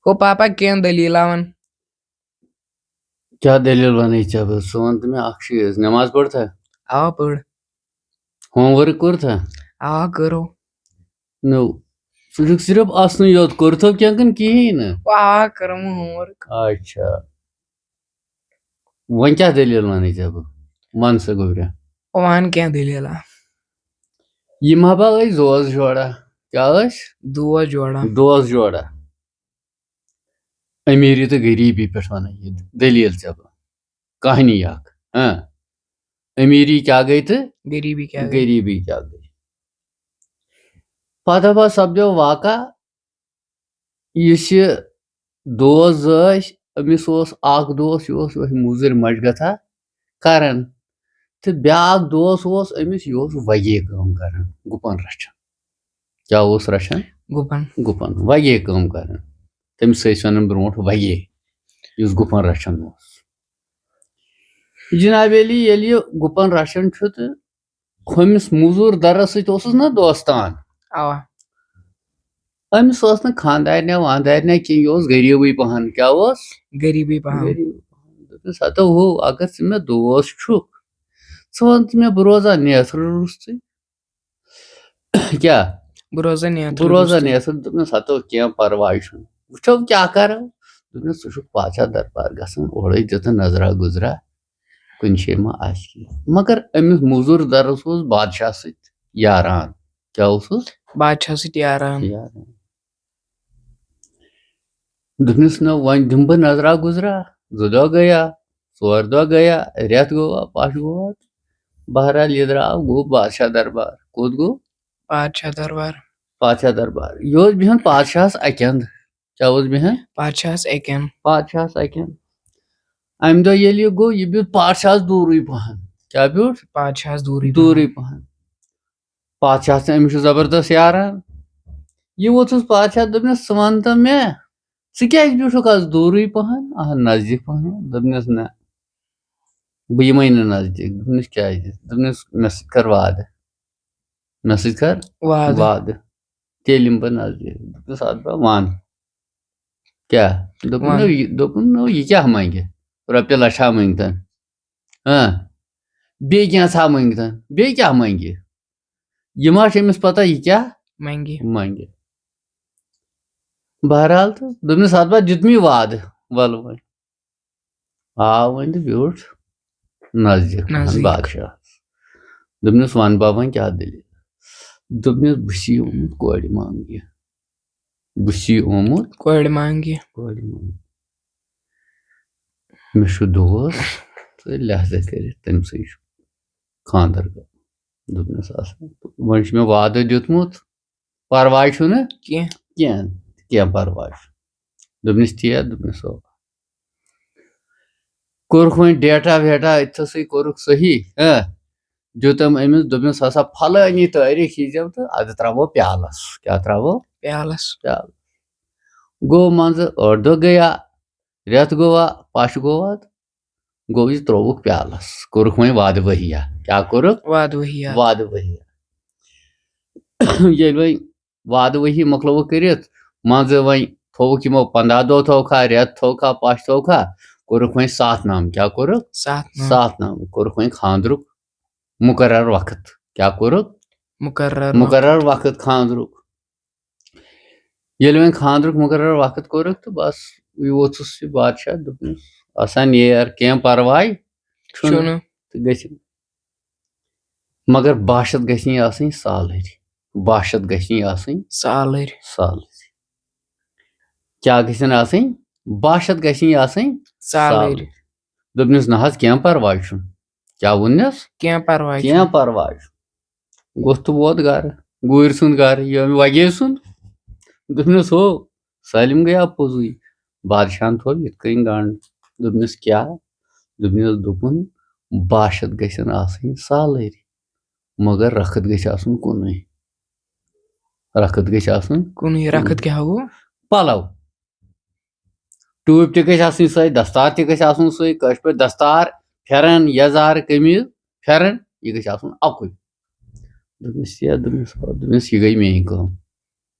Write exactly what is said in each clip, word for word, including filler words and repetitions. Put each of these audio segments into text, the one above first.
او پاپا، کینٛہہ دٔلیٖلہ وَن۔ کیٛاہ دٔلیٖل وَنَے ژےٚ بہٕ؟ ژٕ وَن تہٕ مےٚ اَکھ چیٖز، نٮ۪ماز پٔرتھا؟ اَوا پٔر۔ Home work کوٚرتھا؟ اَوا کٔرٕو۔ نو، ژٕ چھُکھ صرف اَسنٕے یوت کوٚرتھو کینٛہہ کِنہٕ کِہیٖنۍ نہٕ؟ اَوا کٔرٕم ہوم ؤرٕک۔ اچھا، وۄنۍ کیٛاہ دٔلیٖل وَنَے ژےٚ بہٕ؟ وَن سا گوٚبریا۔ وَن کینٛہہ دٔلیٖلہ۔ یِم ہا بہٕ ٲسۍ دوس جوڑا۔ کیٛاہ ٲسۍ؟ دوس جوڑا۔ دوس جوڑا۔ أمیٖری تہٕ غریٖبی پٮ۪ٹھ وَنَے یہِ دٔلیٖل ژےٚ بہٕ۔ کہانی اَکھ۔ ہاں، أمیٖری کیٛاہ گٔے تہٕ غریٖبی کیٛاہ گٔے؟ غریٖبی کیٛاہ گٔے؟ پَتہٕ ہا سَپدیو واقعہ، یُس یہِ دوس زٕ ٲسۍ، أمِس اوس اَکھ دوس، یہِ اوس یِہوٚے مٔزوٗرۍ مَشگَتھا کَران، تہٕ بیٛاکھ دوس اوس أمِس، یہِ اوس وَگے کٲم کَران، گُپَن رَچھان۔ کیٛاہ اوس رَچھان؟ گُپَن۔ گُپَن، وَگے کٲم کَران۔ تٔمِس ٲسۍ وَنان برونٛٹھ وَگے، یُس گُپَن رَچھان اوس۔ جِناب علی، ییٚلہِ یہِ گُپَن رَچھان چھُ تہٕ ہُمِس مٔزوٗر دَرَس سۭتۍ اوسُس نہ دوستان۔ اَوا۔ أمِس ٲس نہٕ خانٛدارنہِ وانٛدارنہِ کینٛہہ، یہِ اوس غریٖبٕے پَہَن۔ کیٛاہ اوس؟ غریٖبٕے پَہَن۔ غریٖب۔ دوٚپُن، "سا تو ہو، اگر ژٕ مےٚ دوس چھُکھ، ژٕ وَن تہٕ مےٚ، بہٕ روزا نیتھرٕ روٚستُے؟" کیٛاہ؟ بہٕ روزا نیتھرٕ بہٕ روزا روٚستُے۔ نیتھرٕ۔ دوٚپنَس، "ہا تو کینٛہہ پَرواے چھُنہٕ، وٕچھو کیٛاہ کَرو۔" دوٚپنَس، "ژٕ چھُکھ بادشاہ دربار گژھان، اورَے دِتہٕ نظرا گُزرا، کُنہِ جایہِ ما آسہِ کینٛہہ؟" مگر أمِس مٔزوٗر دَرَس اوس بادشاہ سۭتۍ یاران۔ کیٛاہ اوسُس؟ بادشاہ سۭتۍ یاران۔ یاران۔ دوٚپنَس، "نہ، وۄنۍ دِمہٕ بہٕ نظرا گُزرا۔" زٕ دۄہ گٔیا، ژور دۄہ گٔیا، رٮ۪تھ گوٚوا، پَش گوٚوا۔ بہرحال، یہِ درٛاو، گوٚو بادشاہ دربار۔ کوٚت گوٚو؟ بادشاہ دربار۔ بادشاہ دربار۔ یہِ اوس بیٚہان بادشاہَس اَکہِ اَنٛدٕ۔ کیٛاہ اوس بیٚہان؟ بادشاہَس اَکہِ اَنٛدٕ۔ بادشاہَس اَکہِ اَنٛدٕ۔ اَمہِ دۄہ ییٚلہِ یہِ گوٚو، یہِ بیوٗٹھ بادشاہَس دوٗرٕے پَہَن۔ کیٛاہ بیوٗٹھ؟ بادشاہَس دوٗرٕے پَہَن۔ دوٗرٕے پَہَن۔ پادشاہَس تہٕ أمِس چھُ زبردست یاران۔ یہِ ووٚتھُس پادشاہ، دوٚپنَس، "ژٕ وَن تہٕ مےٚ، ژٕ کیٛازِ بیوٗٹھُکھ آز دوٗرٕے پَہَن، آز نزدیٖک پَہَن؟" دوٚپنَس، "نہ، بہٕ یِمَے نہٕ نزدیٖک۔" دوٚپنَس، "کیٛازِ؟" دوٚپنَس، "مےٚ سۭتۍ کَر وعدٕ، مےٚ سۭتۍ کَر وعدٕ۔ وعدٕ، تیٚلہِ یِمہٕ بہٕ نزدیٖک۔" دوٚپنَس، "اَدٕ بہٕ وَن، کیٛاہ؟" دوٚپُن، وَن۔ "نو یہِ۔" دوٚپُن، "نو یہِ کیٛاہ منٛگہِ؟ رۄپیہِ لَچھا مٔنٛگتَن، ہاں، بیٚیہِ کینٛژھا مٔنٛگتَن، بیٚیہِ کیٛاہ منٛگہِ؟ یہِ ما چھِ أمِس پَتہ یہِ کیٛاہ منٛگہِ۔ منٛگہِ؟" بہرحال، تہٕ دوٚپنَس، "اَدٕ بہٕ دیُت مےٚ وعدٕ، وَلہٕ وۄنۍ۔" آو وۄنۍ تہٕ بیوٗٹھ نزدیٖک پَہَن نزدیٖک۔ بادشاہَس۔ دوٚپنَس، "وَن بَب وۄنۍ کیٛاہ دٔلیٖل؟" دوٚپنَس، "بہٕ چھُس آمُت کورِ منٛگہِ، بہٕ چھُس آمُت کورِ منٛگہِ۔ کورِ منٛگہِ۔ مےٚ چھُ دوس، تہٕ لہذا کٔرِتھ تٔمۍ سٕے چھُ خانٛدر کَرُن۔" دوٚپنَس، "اَصٕل، وۄنۍ چھُ مےٚ وعدٕ دیُتمُت، پَرواے چھُنہٕ کینٛہہ۔ کینٛہہ، کینٛہہ پَرواے چھُنہٕ۔" دوٚپنَس، "تی ہا؟" دوٚپنَس، "اَوا۔" کوٚرُکھ وۄنۍ ڈیٹا ویٹا أتھۍ سٕے کوٚرُکھ صحیح، ہہ؟ دیُتُم أمِس، دوٚپنَس، "ہسا پھلٲنی تٲریٖخ ییٖزیو تہٕ اَدٕ ترٛاوو پیالَس۔" کیٛاہ ترٛاوو؟ پیالَس۔ پیالَس۔ گوٚو منٛزٕ ٲٹھ دۄہ گٔیا، رٮ۪تھ گوٚوا، پَش گوٚوا، تہٕ گوٚو یہِ ترٛووُکھ پیالَس، کوٚرُکھ وۄنۍ وعدٕ ؤہیا۔ کیٛاہ کوٚرُکھ؟ وعدٕ ؤہیا۔ وعدٕ ؤہیا۔ ییٚلہِ وۄنۍ وعدٕ ؤہی مۄکلووُکھ کٔرِتھ، منٛزٕ وۄنۍ تھووُکھ یِمو پنٛداہ دۄہ تھووکھا، رٮ۪تھ تھووکھا، پَش تھووکھا، کوٚرُکھ وۄنۍ سَتھ نام۔ کیٛاہ کوٚرُکھ؟ سَتھ نام۔ سَتھ نام۔ کوٚرُکھ وۄنۍ خانٛدرُک مُقرر وقت۔ کیٛاہ کوٚرُکھ؟ مُقرر مُقرر وقت خانٛدرُک۔ ییٚلہِ وۄنۍ خانٛدرُک مُقرر وقت کوٚرُکھ تہٕ بس، یہِ ووٚتھُس یہِ بادشاہ، دوٚپنَس، "آسان ییر، کینٛہہ پرواے چھُنہٕ۔" چھُنہٕ۔ تہٕ گٔژھِنۍ۔ مگر باشد گژھِ نہٕ یہِ آسٕنۍ سالٕرۍ۔ باشد گژھِ نہٕ یہِ آسٕنۍ سالٕرۍ۔ سالٕرۍ۔ کیٛاہ گژھِ نہٕ آسٕنۍ؟ باشد گژھِ نہٕ یہِ آسٕنۍ سالٕرۍ۔ دوٚپنَس، "نہ حظ، کینٛہہ پرواے چھُنہٕ۔" کیٛاہ ووٚننَس؟ کینٛہہ پرواے کینٛہہ چھُنہٕ۔ پرواے چھُنہٕ۔ گوٚو تہٕ ووت گرٕ، گوٗرۍ سُنٛد گرٕ، یہِ وگے سُنٛد۔ دوٚپنَس، "ہو، سٲلِم گٔیا پوٚزُے۔" بادشاہن تھوٚو یِتھ کٔنۍ گنٛڈ۔ دوٚپنَس، "کیٛاہ؟" دوٚپنَس، دوٚپُن، "باشد گژھن آسٕنۍ سالٕرۍ، مگر رخت گژھِ آسُن کُنُے۔ رخت گژھِ آسُن کُنُے۔ رخت کیٛاہ گوٚو؟ پلو۔ ٹوٗپۍ تہِ گژھِ آسٕنۍ سۄے، دستار تہِ گژھِ آسُن سُے، کٲشِر پٲٹھۍ دستار، پھٮ۪رن، یزار، قمیٖض، پھٮ۪رن، یہِ گژھِ آسُن اَکُے۔" دوٚپنَس، "یہِ"، دوٚپنَس، "آ"، دوٚپنَس، "یہِ گٔے میٛٲنۍ کٲم۔"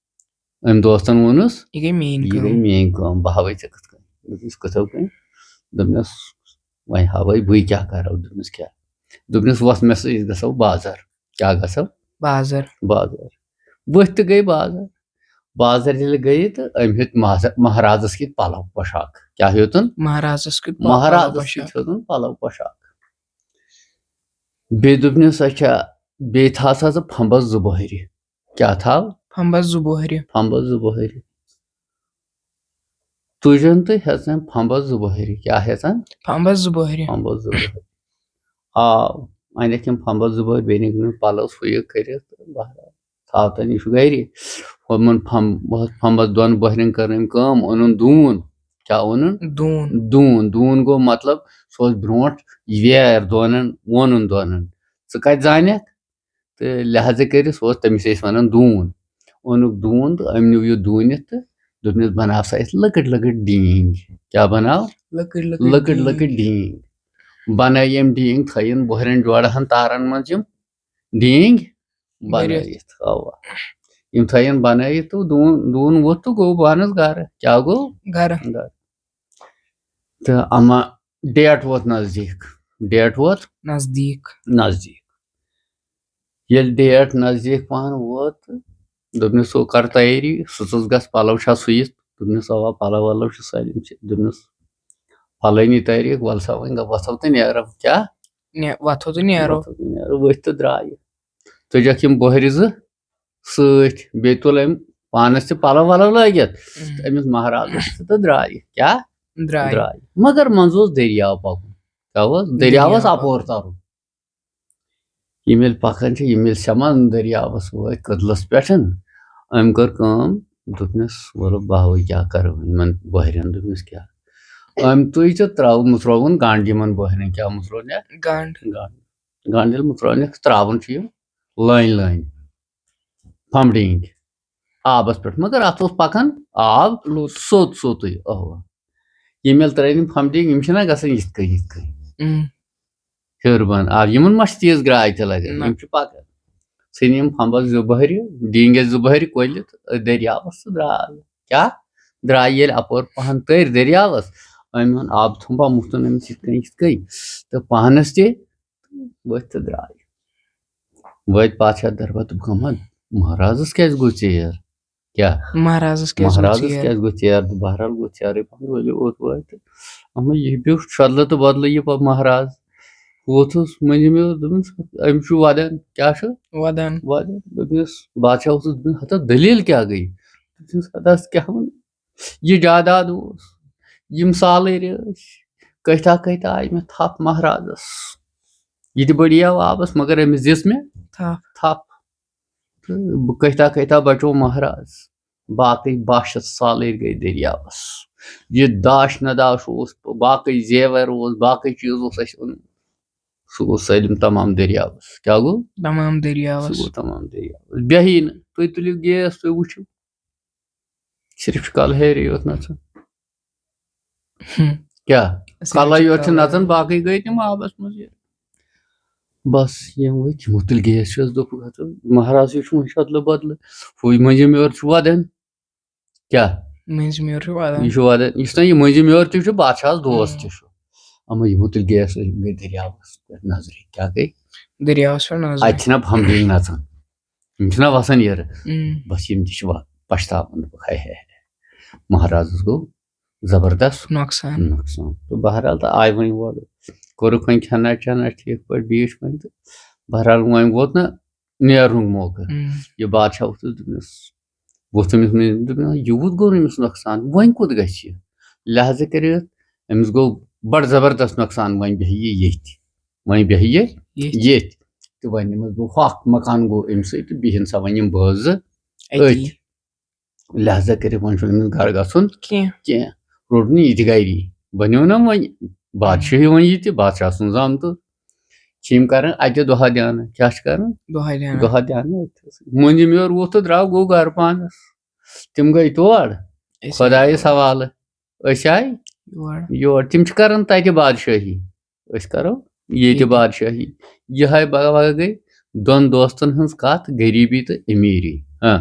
أمۍ دوستن ووٚنُس، یہِ گٔے میٲنۍ یہِ گٔے کٲم۔ میٲنۍ کٲم، بہٕ ہاوے ژےٚ کِتھ کٔنۍ۔ دوٚپنس، کِتھو کٔنۍ؟ دوٚپنس، وۄنۍ ہاوے بٕے کیٛاہ کرو۔ دوٚپنس، کیٛاہ؟ دوٚپنس، وۄتھ مےٚ سۭتۍ، أسۍ گژھو بازر۔ کیٛاہ گژھو؟ بازر۔ بازر۔ ؤتھۍ تہٕ گٔے بازر۔ بازر ییٚلہِ گٔیہِ تہٕ أمۍ ہیوٚت مہز-، مہرازس کِتۍ پلو پوشاک۔ کیٛاہ ہیوٚتُن؟ مہرازس کیُتھ پلو مہرازس پوشاک۔ کِتۍ ہیوٚتُن پلو پوشاک۔ بیٚیہِ دوٚپنس، اچھا، بیٚیہِ تھاو سا ژٕ پھمبس زٕ بۄہرِ۔ کیٛاہ تھاو؟ پھمبس زٕ بۄہرِ۔ پھمبس زٕ بۄہرِ۔ تُجن تہٕ ہیژن پھمبس زٕ بۄہرِ۔ کیٛاہ ہیژن؟ پھمبس زٕ بۄہرِ۔ پھمبس زٕ بۄہرِ۔ آو، انکھ یِم پھمبس زٕ بۄہرِ، بیٚیہِ نِکھ نہٕ پلو سُہ یہِ کٔرِتھ تہٕ بہرحال تھاو تن، یہِ چھُ گرِ۔ ہُمن پھم-، پھمبس دۄن بۄہرٮ۪ن کٔر أمۍ کٲم، اوٚنُن دوٗن۔ کیٛاہ اوٚنُن؟ دوٗن۔ دوٗن۔ دوٗن گوٚو مطلب، سُہ اوس برونٛٹھ ویر دونن، وونُن دونن۔ ژٕ کتہِ زانکھ؟ تہٕ لہذا کٔرِتھ سُہ اوس، تٔمِس ٲسۍ ونان دوٗن۔ اوٚنُکھ دوٗن تہٕ أمۍ نیوٗ یہِ دوٗنِتھ تہٕ دوٚپنس، بناو سا اَسہِ لۄکٕٹۍ لۄکٕٹۍ ڈیٖنگۍ۔ کیٛاہ بناو؟ لۄکٕٹۍ لۄکٕٹۍ لۄکٕٹۍ ڈیٖنگۍ۔ لۄکٕٹۍ ڈیٖنگۍ۔ بنٲے أمۍ ڈیٖنگۍ، تھٲیِن بۄہرٮ۪ن جوڑہن تارن منٛز یِم ڈیٖنگۍ بٔرِتھ۔ بنٲیِتھ۔ اوا۔ یِم تھٲیِن بنٲیِتھ تہٕ دوٗن، دوٗن ووٚتھ تہٕ گوٚو پانس گرٕ۔ کیٛاہ گوٚو؟ گرٕ۔ گرٕ۔ تہٕ اما ڈیٹ ووت نزدیٖک۔ ڈیٹ ووت نزدیٖک۔ نزدیٖک۔ ییٚلہِ ڈیٹ نزدیٖک پہن ووت تہٕ دوٚپنس، ہُہ کر تیٲری، سٕژس گژھ، پلو چھا سُوِتھ؟ دوٚپنس، اوا، پلو ولو چھِ سٲلِم چھِ۔ دوٚپنس، فلٲنی تٲریٖخ، ول سا وۄنۍ وۄتھو تہٕ نیرو۔ کیٛاہ؟ نے-، وۄتھو تہٕ نیرو۔ وۄتھو تہٕ نیرو۔ ؤتھۍ تہٕ درٛایہِ۔ تُجکھ یِم بۄہرِ زٕ سۭتۍ، بیٚیہِ تُل أمۍ پانس تہِ پلو ولو لٲگِتھ، اۭں۔ أمِس مہرازس تہِ تہٕ درٛایہِ۔ کیٛاہ؟ درٛاے۔ درٛاے۔ مگر منٛزٕ اوس دٔریاو پکُن۔ کیٛاہ اوس؟ دٔریاوس دٔریاو اپور ترُن۔ یِم ییٚلہِ پکان چھِ، یِم ییٚلہِ سمان دٔریاوس وٲتۍ کٔدلس پٮ۪ٹھ، أمۍ کٔر کٲم، دوٚپنس، وَلہٕ بہٕ ہاوے کیٛاہ کرٕ یِمن بۄہرٮ۪ن۔ دوٚپنس، کیٛاہ؟ أمۍ تُج تہٕ ترٛاو، مُژرووُن گنٛڈ یِمن بۄہرٮ۪ن۔ کیٛاہ مُژروونکھ؟ گنٛڈ۔ گنٛڈ۔ گنٛڈ ییٚلہِ مُژروونکھ، ترٛاوان چھِ یِم لٲنۍ لٲنۍ پھمبڈیٖنگۍ آبس پٮ۪ٹھ، مگر اتھ اوس پکان آب لوٚت۔ سوٚت سوٚتُے۔ اہو۔ یِم ییٚلہِ ترٲوِن یِم پھمبڈیٖنگۍ، یِم چھِنہ گژھان یِتھ کٔنۍ یِتھ کٔنۍ۔ اۭں۔ ہیوٚر بۄن۔ آ، یِمن ما چھِ تیٖژ گراے تہِ لگان؟ نہ۔ یِم چھِ پکان۔ ژھٕنۍ یِم پھمبس زٕ بۄہرِ، ڈیٖنگس زٕ بۄہرِ کٔلِتھ أتھۍ دٔریاوس تہٕ درٛاے۔ کیٛاہ؟ درٛاے ییٚلہِ اپور پہن تٔرۍ دٔریاوس، أمۍ اوٚن آبہٕ تھوٚمبا، مُتُن أمِس یِتھ کٔنۍ یِتھ کٔنۍ تہٕ پانس تہِ ؤتھۍ تہٕ درٛاے۔ وٲتۍ پادشاہ دربار، دوٚپُکھ، اما، مہرازس کیٛازِ گوٚو ژیر؟ کیٛاہ؟ مہرازس کیٛازِ گوٚو مہرازس ژیر؟ کیٛازِ گوٚو ژیر؟ تہٕ بہرحال گوٚو ژیرٕے پہن، ؤلِو اوٚت وٲتۍ تہٕ اما یہِ بیوٗٹھ شۄدلہٕ تہٕ بدلہٕ یہِ پتہٕ مہراز۔ ووتھُس مٔنٛزِم یور، دوٚپمَس، أمِس چھُ ودان۔ کیٛاہ چھُ؟ ودان۔ ودان۔ دوٚپنَس، بادشاہ اوسُس دوٚپمَس، ہتا دٔلیٖل کیٛاہ گٔے؟ دوٚپنَس، ہتا کیٛاہ وَنہٕ؟ یہِ جاداد اوس، یِم سالٲرۍ ٲسۍ، کٔتھا کٔتھا آیہِ مےٚ تھپھ مہرازس۔ یہِ تہِ بٔڑیو آبس، مگر أمِس دِژ مےٚ تھپھ۔ تھپھ۔ تہٕ بہٕ کٔتھا کٔتھا بچو مہراز۔ باقٕے باہ شیٚتھ سالٲرۍ گٔے دٔریاوس۔ یہِ داش نداش اوس، باقٕے زیور اوس، باقٕے چیٖز اوس اَسہِ اوٚنمُت۔ سُہ گوٚو سٲلِم تمام دٔریاوس۔ کیٛاہ گوٚو؟ تمام سُہ دٔریاوس۔ گوٚو تمام دٔریاوس۔ بیٚہی نہٕ، تُہۍ تُلِو گیس، تُہۍ وٕچھِو۔ صرف چھُ کلہٕ ہیرے یوت نژان۔ ہم۔ کیٛاہ؟ صرف کلے چھُ یوت چھِ کلہٕ۔ نژان، باقٕے گٔے تِم آبس منٛز۔ بس یِم ؤتھۍ، یِمو تُلۍ گیس ویس، دوٚپُکھ، ہتہٕ مہراز یہِ چھُ وۄنۍ شۄدلہٕ بدلہٕ، ہُے مٔنٛزِم یور چھُ ودان۔ کیٛاہ؟ مٔنٛزِم یور چھُ ودان۔ یہِ چھُ ودان، یُس نہ یہِ مٔنٛزِم یور تہِ چھُ، بادشاہس دوست ہم۔ تہِ چھُ۔ اما یِمو تُلۍ گیس ویس، یِم گٔے دٔریاوس پٮ۪ٹھ نظرِ، کیٛاہ گٔے؟ دٔریاوس پٮ۪ٹھ نظر۔ اتہِ چھِنہ پھمبیٖنۍ نژان، یِم چھِنہ وسان یورٕ۔ اۭں۔ بس یِم تہِ چھِ وا-، پچھتاوان، دوٚپُکھ، ہاے ہاے ہاے، مہرازس گوٚو زبردست نۄقصان۔ نۄقصان۔ تہٕ بہرحال تہٕ آے وۄنۍ اورٕ، کوٚرُکھ وۄنۍ کھٮ۪نا چٮ۪نا ٹھیٖک پٲٹھۍ، بیٖٹھۍ وۄنۍ تہٕ بہرحال وۄنۍ ووت نہ نیرنُک موقعہٕ۔ اۭں۔ یہِ بادشاہ ووٚتھُس، دوٚپنس، ووٚتھ أمِس مٔنٛزۍ، دوٚپنس، یوٗت گوٚو نہٕ أمِس نۄقصان، وۄنۍ کوٚت گژھِ یہِ؟ لہذا کٔرِتھ أمِس گوٚو بڑٕ زبردست نۄقصان، وۄنۍ بیٚہہِ یہِ ییٚتھۍ، وۄنۍ بیٚہہِ یہِ ییٚتھۍ۔ ییٚتھۍ۔ تہٕ وۄنۍ أمِس گوٚو ہۄکھ مکان گوٚو أمۍ سۭتۍ تہٕ بِہِن سا وۄنۍ یِم بٲژ زٕ أتی۔ أتھۍ۔ لہذا کٔرِتھ وۄنۍ چھُنہٕ أمِس گرٕ گژھُن کینٛہہ۔ کینٛہہ۔ روٚٹ نہٕ یہِ تہِ گری، بنیو نہ وۄنۍ بادشاہی وۄنۍ یہِ تہِ، بادشاہ سُنٛد زامتُر۔ چھِ یِم کران اَتہِ دۄہا دیانہٕ، کیٛاہ چھِ کران؟ دۄہے دیانہٕ۔ دۄہا دیانہٕ أتھۍ۔ مٔنٛزِم یور ووٚتھ تہٕ درٛاو، گوٚو گرٕ پانس۔ تِم گٔے تور، أسۍ خۄدایس حوالہٕ۔ أسۍ آے یور۔ یور۔ تِم چھِ کران تَتہِ بادشٲہی، أسۍ کرو ییٚتہِ ییٚتہِ۔ بادشٲہی۔ یِہے بگا بگا گٔے دۄن دوستن ہٕنٛز کتھ، غریٖبی تہٕ أمیٖری۔ ہاں،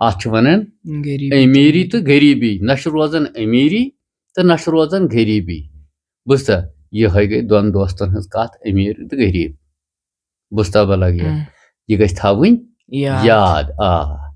اتھ چھِ ونان غریٖب امیٖری تہٕ غریٖبی۔ نہ چھِ روزان امیٖری تہٕ نہ چھِ روزان غریٖبی۔ بوٗزتھا؟ یِہوٚے گٔے دۄن دوستن ہٕنٛز کتھ، امیٖر تہٕ غریٖب۔ بوٗزتھا بلگیا؟ ہم۔ یہِ گژھِ تھاوٕنۍ یاد۔ یاد۔ آ۔